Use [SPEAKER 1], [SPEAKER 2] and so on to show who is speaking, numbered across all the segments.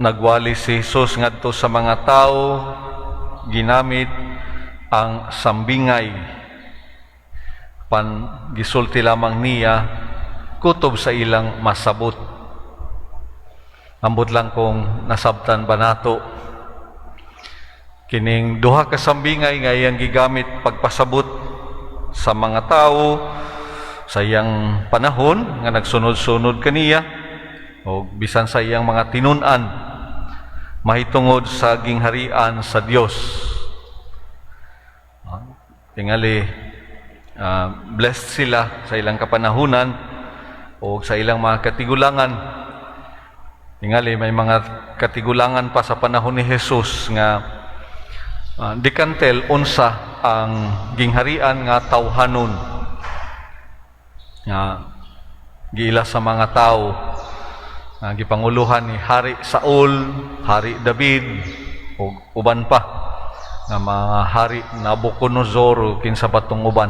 [SPEAKER 1] Nagwali si Jesus ngadto sa mga tao ginamit ang sambingay, pan gisulti lamang niya kutob sa ilang masabot. Ambot lang kung nasabtan ba nato kining duha ka sambingay nga iyang gigamit pagpasabot sa mga tao sa iyang panahon nga nagsunod-sunod kaniya o bisan sa iyang mga tinun-an mahitungod sa gingharian sa Dios. Tingali blessed sila sa ilang kapanahunan o sa ilang mga katigulangan. Tingali may mga katigulangan pa sa panahon ni Jesus nga di can tell unsa ang gingharian nga tawhanon nga giila sa mga tao nga gipanguluhan ni Hari Saul, Hari David ug uban pa nga mga hari, Nabucodonosor ug kinsa pa tong uban.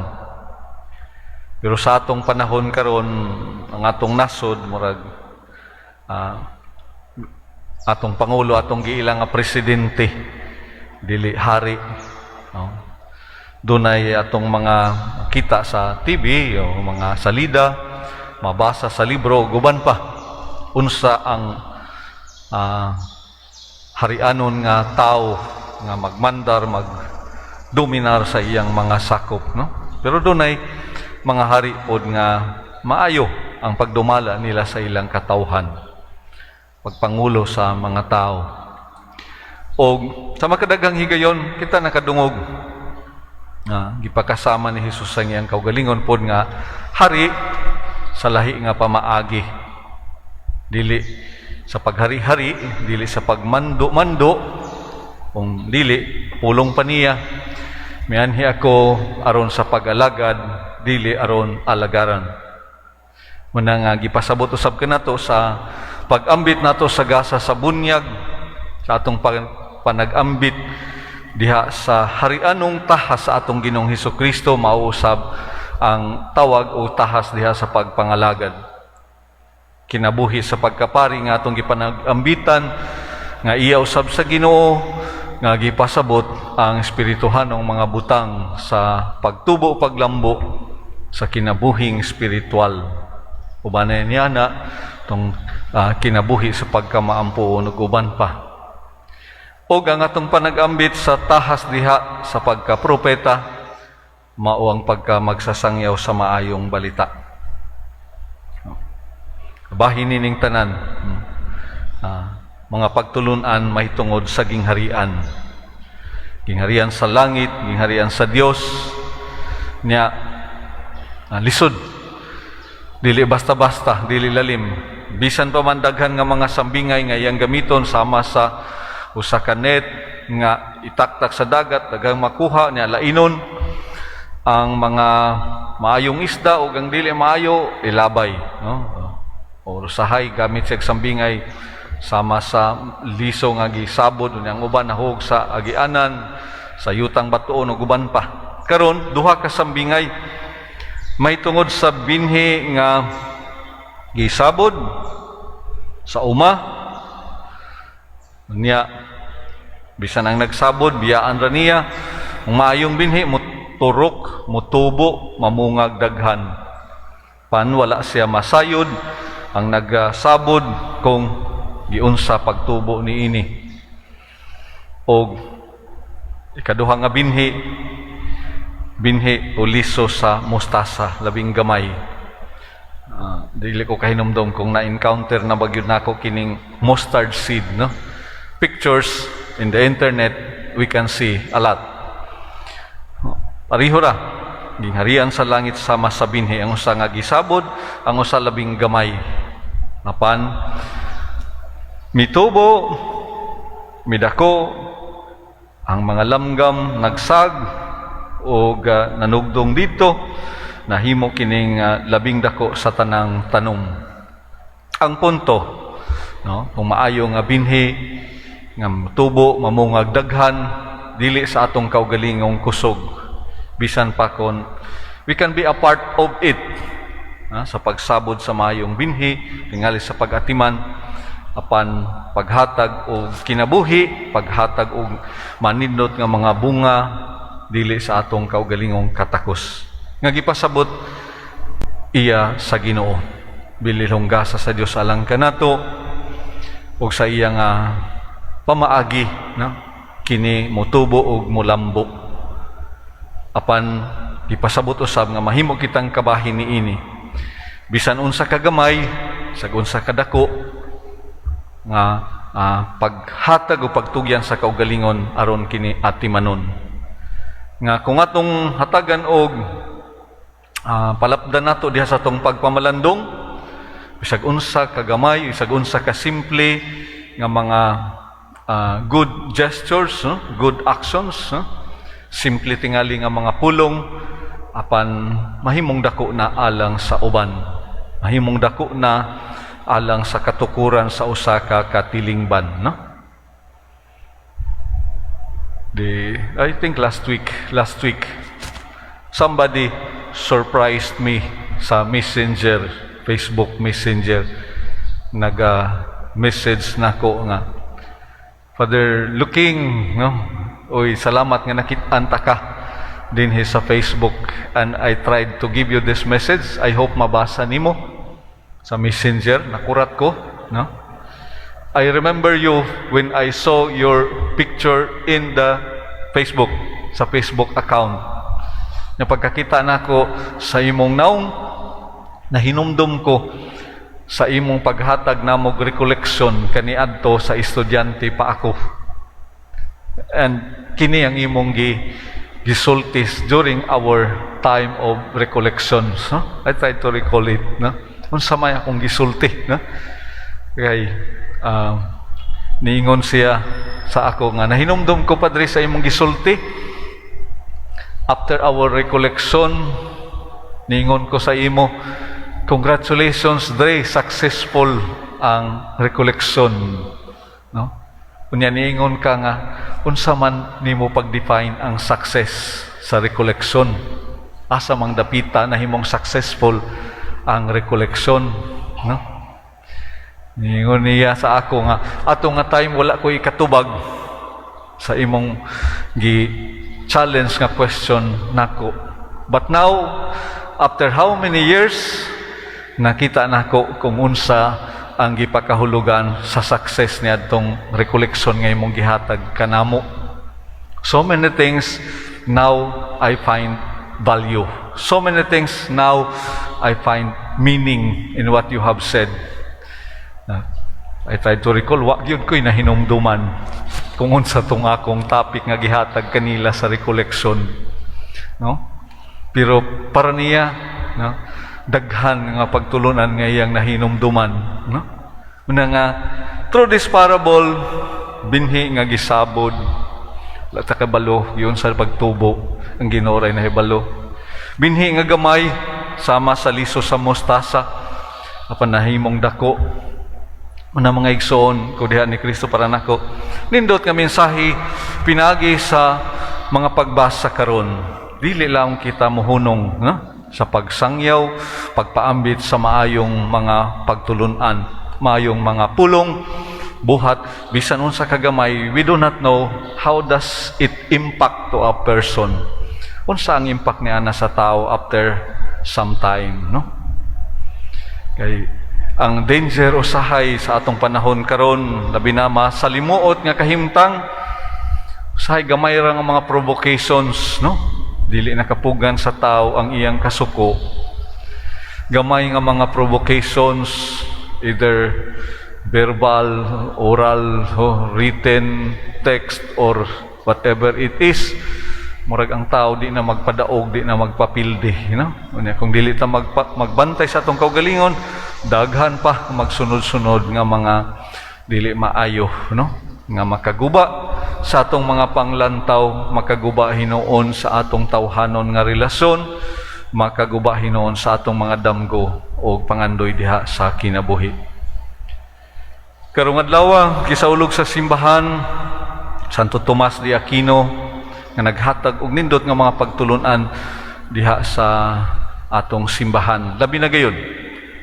[SPEAKER 1] Pero sa atong panahon karon, ang atong nasod murag atong pangulo, atong giila nga presidente, dili hari, no? Dunay atong mga kita sa TV o mga salida, mabasa sa libro ug uban pa, unsa ang harianon nga tao nga magmandar, magdominar sa iyang mga sakop, no? Pero dunay mga hari pod nga maayo ang pagdumala nila sa ilang katawhan, pagpangulo sa mga tao. O sa makadaghang higayon kita nakadungog nga gipakasama ni Jesus ang iyang kaugalingon pod nga hari sa lahi nga pamaagi, dili sa paghari-hari, dili sa pagmando-mando. Kung dili, pulong pa niya, "Mianhi ako aron sa pag-alagad, dili aron alagaran." Muna nga gipasabot usab kanato sa pag-ambit nato sa gasa sa bunyag, sa atong panag-ambit diha sa harianong tahas sa atong Ginoong Hesus Kristo, mauusab ang tawag o tahas diha sa pagpangalagad. Kinabuhi sa pagkapari nga atong gipanag-ambitan nga iya usab sa Ginoo nga gipasabot ang espirituhanong mga butang sa pagtubo, paglambo sa kinabuhing espiritual. Uban niya na tong kinabuhi sa pagkamaampo ug uban pa. O ang atong panag-ambit sa tahas diha sa pagkapropeta, mao ang pagka magsasangyaw sa maayong balita. Bahin nining tanan mga pagtulunan mahitungod sa gingharian. Gingharian sa langit, gingharian sa Dios niya, lisod. Dili basta-basta, dili lalim. Bisan pa man daghan nga mga sambingay nga iyang gamiton, sama sa usa ka net nga itaktak sa dagat, daghang makuha niya, lainon ang mga maayong isda ug ang dili maayo ilabay, no? O usahay gamit sa sambingay sama sa liso nga gisabod unya ang uban nahug sa agianan, sa yutang batuon ug uban pa. Karon, duha ka sambingay may tungod sa binhi nga gisabod sa uma niya. Bisan ang nagsabod, biyaan ra niya. Ang maayong binhi muturok, mutubo, mamungag daghan, pan wala siya masayod ang nagsabod kung giunsa pagtubo ni ini. Og ikaduha nga binhi, binhi o liso sa mustasa, labing gamay. Dili ko kahinumdom kung na-encounter na ba gyud nako kining mustard seed, no? Pictures in the internet, we can see a lot. Pareho ra gingharian sa langit sama sa binhi, ang usa nga gisabod, ang usa labing gamay, apan mitubo, midako, ang mga lamgam nagsag og nanugdong didto, nahimo kining labing dako sa tanang tanom. Ang punto, no, kung maayo nga binhi nga tubo, mamungag daghan, dili sa atong kaugalingong kusog, bisan pa kon we can be a part of it sa pagsabod sa maayong binhi, tingali sa pag-atiman. apan paghatag og kinabuhi, paghatag og manindot nga mga bunga dili sa atong kaugalingong katakos. Nga gipasabot iya sa Ginoo. Bilin gasa sa Dios alang kanato ug sa iya nga pamaagi, no, kini motubo og molambo. Apan gipasabot usab nga mahimo kitang kabahin niini. Bisan unsa kagamay, sag unsa kadako nga paghatag o pagtugyan sa kaugalingon aron kini atimanon. Nga kung atong hatagan og palapdan nato diha sa atong pagpamalandong, bisag unsa kagamay, bisag unsa ka simple nga mga good gestures, no? Good actions, no? Simple tingali nga mga pulong, apan mahimong dako na alang sa uban. Mahimong dako na alang sa katukuran sa usa ka katilingban, no? I think last week somebody surprised me sa Messenger, Facebook Messenger. Naga message nako nga, "Father Looking, no? Oy, salamat nga nakit-an ta ka dinhi sa Facebook and I tried to give you this message. I hope mabasa nimo sa Messenger." Nakurat ko, no? "I remember you when I saw your picture in the Facebook, sa Facebook account. Na pagkakita nako sa imong naong, nahinumdum ko sa imong paghatag namog recollection kaniadto sa estudyante pa ako. And kini ang imong gisulti during our time of recollections," no? I tried to recall it, no? Unsa may akong gisulti, no? Kay niingon siya sa ako nga, "Nahinumdum ko, Padre, sa imong gisulti after our recollection. Niingon ko sa imo, 'Congratulations, Dre, successful ang recollection,' no? Unya niingon ka nga, 'Unsa man nimo pag-define ang success sa recollection? Asa mang dapita nahimong successful ang recollection, no?' Niingon niya sa ako nga, ato nga time wala ko ikatubag sa imong gi challenge nga question nako. But now, after how many years, nakita nako kung unsa ang gipakahulugan sa success niadtong recollection nga imong gihatag kanamo. So many things now I find value. So many things now I find meaning in what you have said." I tried to recall, wa gyud ko'y nahinumduman kung unsa tong akong topic nga gihatag kanila sa recollection. No? Pero para niya, no, daghan nga pagtulunan nga iyang nahinumduman, no? Muna nga through this parable, binhi nga gisabod, wala ta kabalo yun sa pagtubo, ang Ginoo ray nahibalo. Binhi nga gamay sama sa liso sa mustasa, apan nahimong dako. Muna, mga igsoon ko diha ni Kristo, para nako nindot nga mensahe pinagi sa mga pagbasa karon. Dili lang kita mohunong, no, sa pagsangyaw, pagpaambit sa maayong mga pagtulunan, maayong mga pulong, buhat, bisan unsa kagamay, we do not know how does it impact to a person. Unsa ang impact niya na sa tao after some time, no? Kay ang danger usahay sa atong panahon karon, labi na masalimuot nga kahimtang, usahay gamay ra nga mga provocations, no? Dili nakapugan sa tao ang iyang kasuko. Gamay nga mga provocations, either verbal, oral, oh, written, text, or whatever it is, murag ang tao di na magpadaog, di na magpapildi. Unya, kung dili ta magbantay sa atong kaugalingon, daghan pa magsunod-sunod nga mga dili maayo, no? Nga makaguba sa atong mga panglantaw, makaguba hinuon sa atong tawhanon nga relasyon, makaguba hinuon sa atong mga damgo o pangandoy diha sa kinabuhi. Karong adlaw, gisaulog sa simbahan Santo Tomas de Aquino nga naghatag og nindot nga mga pagtulunan diha sa atong simbahan. Labi na gayon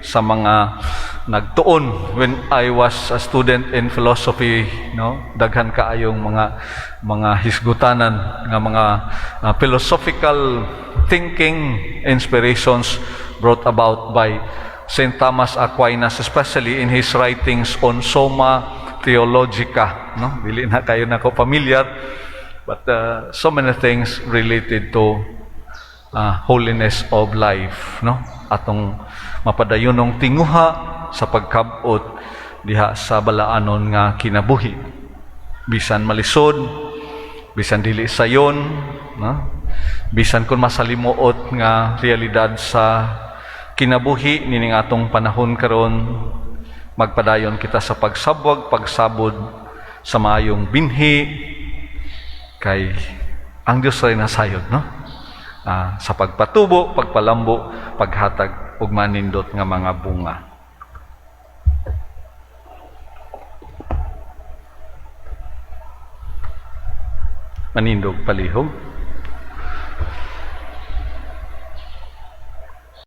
[SPEAKER 1] sa mga nagtuon. When I was a student in philosophy, no, daghan kaayong mga hisgutanan nga mga philosophical thinking inspirations brought about by St. Thomas Aquinas, especially in his writings on Summa Theologica, no? Dili na kayo nako familiar, but so many things related to holiness of life, no? Atong mapadayonong tinguha sa pagkabot diha sa balaanon nga kinabuhi, bisan malisod, bisan dili sayon, no? Bisan kung masalimuot nga realidad sa kinabuhi nining atong panahon karon, magpadayon kita sa pagsabwag, pagsabod sa maayong binhi, kay ang Dios ray nasayod, no, sa pagpatubo, pagpalambo, paghatag og manindot nga mga bunga. Manindog palihog.